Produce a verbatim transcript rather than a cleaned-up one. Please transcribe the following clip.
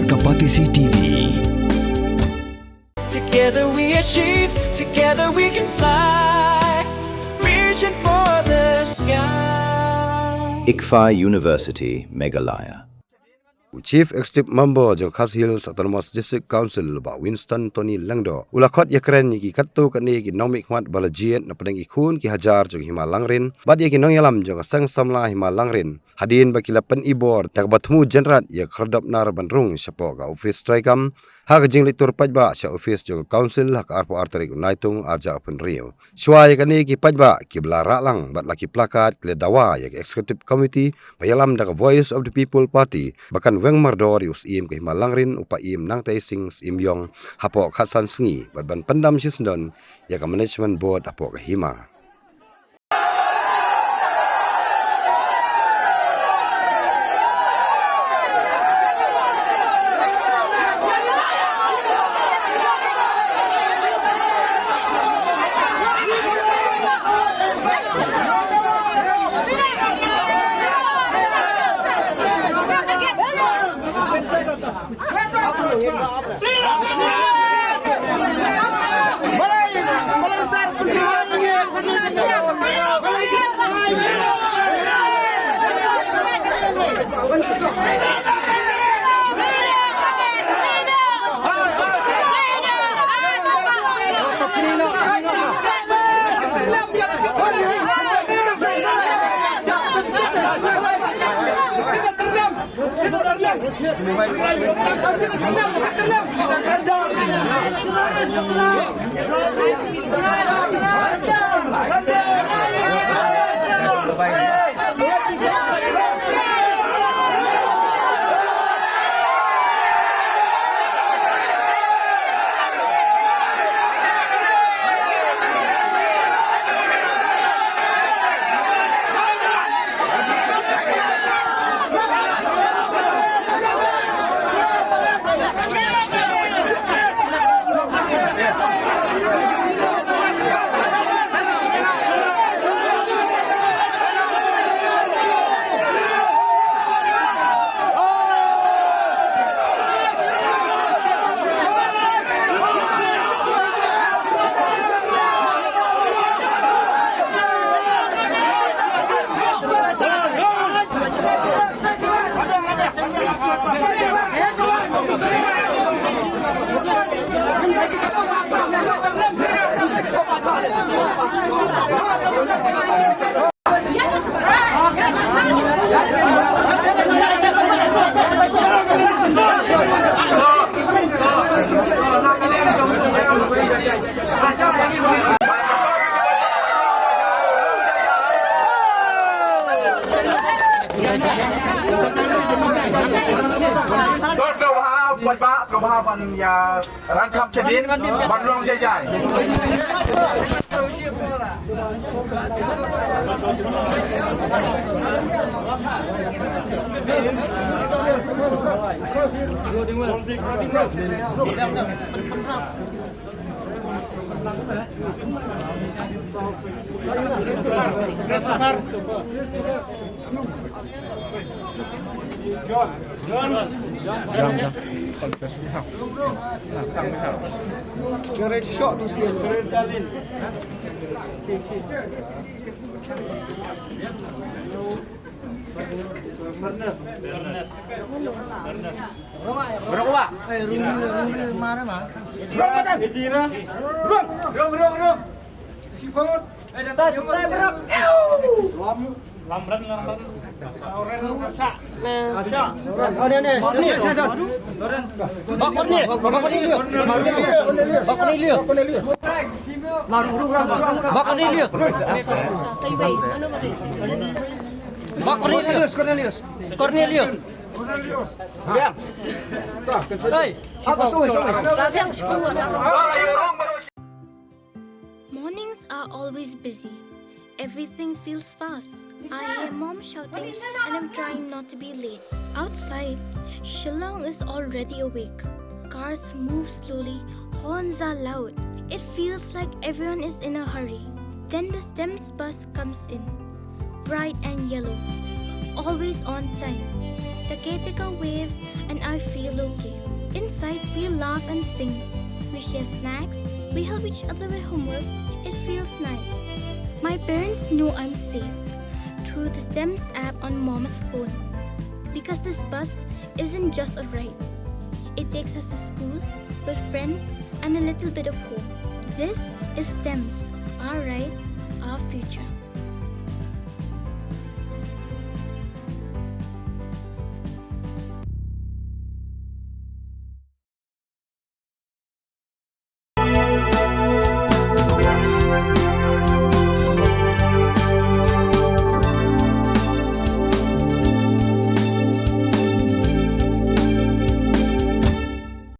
Ka Batesi T V. Together we achieve, together we can fly, reaching for the sky. ICFAI University, Meghalaya. U Chief Executive Member jong Khasi Hills Autonomous District Council, Bah Winston Tony Lyngdoh, u la khot ïakren ïa ki katto katne ki nongmihkhmat ba la jied na pdeng ki khun ki hajar jong Hima Langrin bad ïa ki nongïalam jong ka Seng Samla Hima Langrin, hadien ba ki la pynibor da kaba thmu jynrat ïa ka khyrdop nar ban rung shapoh ka ophis treikam, ha ka jingleit tur paidbah sha ophis jong ka Council ha ka arphew ar tarik u Naitung arhajar arphew hynriew. Shuwa ïa kane, ki paidbah kiba la rah lang bad la ki plakat ki la dawa ïa ka Executive Committee ba ïalam da ka Voice of the People Party ba kan weng mardor ïa u Syiem ka Hima Langrin, u Paiem Nangtei Sing Syiemliong, hapoh khatsan sngi bad ban pyndam shisyndon ïa ka Management Board hapoh ka Hima. Tok ka bha, poi ba ka bha ban ïa rangkap chadien ban long jai jai. Rong, rong, rong, rong. Lam ren, lam ren. Lam ren. Asa. Asa. Oh, ni, ni. Ni, ni, ni. Bak Cornelius. Bak Cornelius. Bak Cornelius. Bak Cornelius. Bak Cornelius. Cornelius. Cornelius. Cornelius. Cornelius. Ha. Hei. Apa, sorry, sorry. Mornings are always busy. Everything feels fast. I hear mom shouting and I'm trying not to be late. Outside, Shillong is already awake. Cars move slowly, horns are loud. It feels like everyone is in a hurry. Then the STEMS bus comes in. Bright and yellow. Always on time. The caretaker waves and I I feel okay. Inside, we laugh and sing. We share snacks. We help each other with homework. It feels nice. My parents know I'm safe through the STEMS app on Mom's phone. Because this bus isn't just a ride. It takes us to school, with friends, and a little bit of home. This is STEMS, our ride, our future.